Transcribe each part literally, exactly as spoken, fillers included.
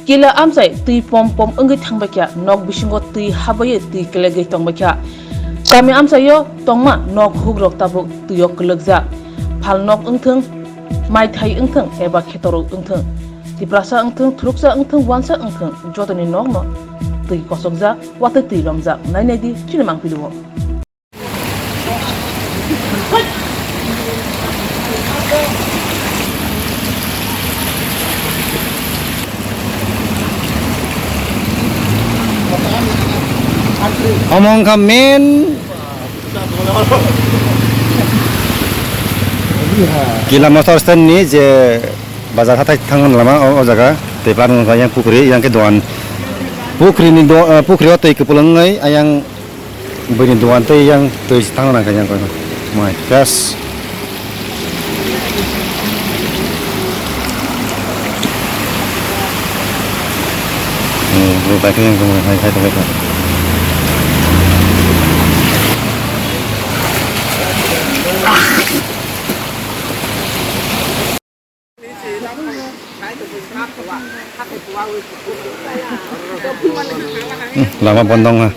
Kila amchai twi pom pom wngwi thangbaikha, nok bisingo twi habaiwi twi kelegwi tongbaikha. Kami amchaio tongma nok hukrok tabuk twio kwlwkjak. Phal nok wngthwng, maithai wngthwng eba khetorok wngthwng, Tiprasa wngthwng, thuruksa wngthwng, wansa wngthwng, jotoni nokno twi kosokjak, watwi twi lomjak. Nai naidi chini mangpili o. Omo wngkha main Kila motor stand ni je bazar hathai thangmani lama o, o jaga tei parnok yang pukri yang khe dogan pukri ni do-, eh, pukri o twi kwplwng wngwi ayang Buini dogan tei yang twi thangna nang kha yang kono. My gosh. Hmm, bo bai khe yang kono hai hai tongkha. Hmm, lama bondo wngkha.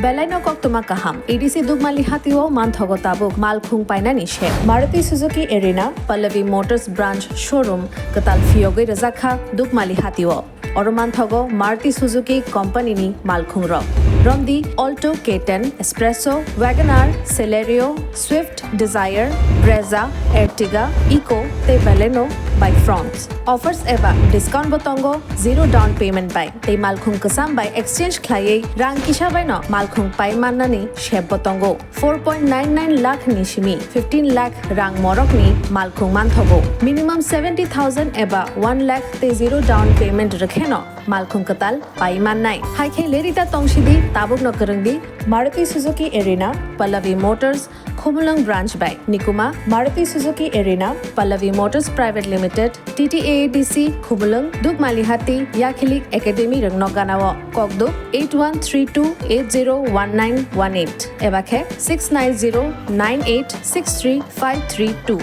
Belai no koktwma kaham. A D C Dukmali hatio manthogo tabuk malkhung painani se. Maruti Suzuki Arena, Pallavi Motors Branch Showroom kwtal phiyogwi rwjak kha Dukmali hatio. Oro manthogo Maruti Suzuki Company ni malkhung rok. Romdi Alto K ten, Espresso, Wagon R, Celerio, Swift, Dzire, Brezza, Ertiga, Eeco tei Baleno bai Fronx. Offers eba discount bo tongo, zero down payment bai tei malkhung kwcham bai exchange khlaiwi rang kisa bai no malkhung pai mannani sep bo tongo. Four point nine nine lakh ni simi fifteen lakh rang morok ni malkhung manthogo. Minimum seventy thousand eba one lakh tei zero down payment rwkheno malkhung kwtal pai mannai. Hai khe lerita tongsidi, tabukno kwrwngdi Maruti Suzuki Arena, Pallavi Motors, Khumulwng Branch bai. Nikuma, Maruti Suzuki Arena, Pallavi Motors Private Limited, T T A A D C, Khumulwng, Dukmalihati, Yakhilik Academy rwngno ganao. Kokduk eight one three two eight zero one nine one eight eba khe six nine zero nine eight six three five three two.